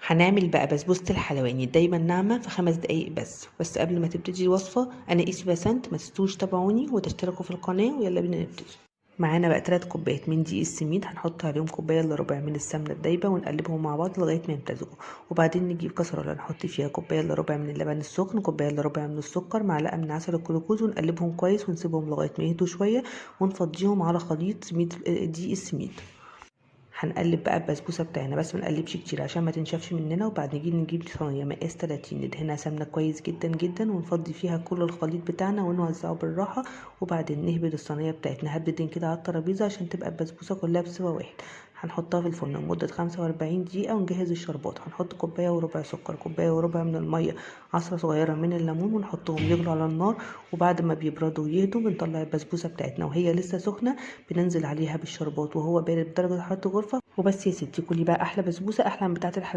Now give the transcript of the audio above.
هنعمل بقى بسبوسة الحلواني دايما ناعمة في 5 دقايق بس. بس قبل ما تبتدي الوصفة أنا اسمي بسنت، ما تنسوش تتابعوني وتشتركوا في القناة، ويلا بينا نبتدي. معانا بقى 3 كوبايات من دقيق السميد، هنحط عليهم كوباية الا ربع من السمنة الدايبة ونقلبهم مع بعض لغاية ما يمتزجوا. وبعدين نجيب كسرولة نحط فيها كوباية الا ربع من اللبن السخن، كوباية الا ربع من السكر، معلقة من عسل الجلوكوز، ونقلبهم كويس ونسيبهم لغاية ما يهدوا شوية، ونفضيهم على خليط دقيق السميد. هنقلب بقى البسبوسه بتاعنا، بس ما نقلبش كتير عشان ما تنشفش مننا. وبعد نجيب صينية مقاس 30 ندهنها سمنه كويس جدا جدا، ونفضي فيها كل الخليط بتاعنا ونوزعه بالراحة. وبعدين نهبد الصينية بتاعتنا هبدتين كده على الترابيزة عشان تبقى البسبوسه كلها بسوا واحد. هنحطها في الفرن لمدة 45 دقيقة ونجهز الشربات. هنحط كوباية وربع سكر، كوباية وربع من المية، عصره صغيرة من الليمون، ونحطهم يغلوا على النار. وبعد ما بيبردوا ويهدوا بنطلع البسبوسه بتاعتنا وهي لسه سخنة، بننزل عليها بالشربات وهو بارد بدرجة حرارة الغرفة. وبس يا ستي، كلي بقى احلى بسبوسه، احلى من بتاعه الحلويات.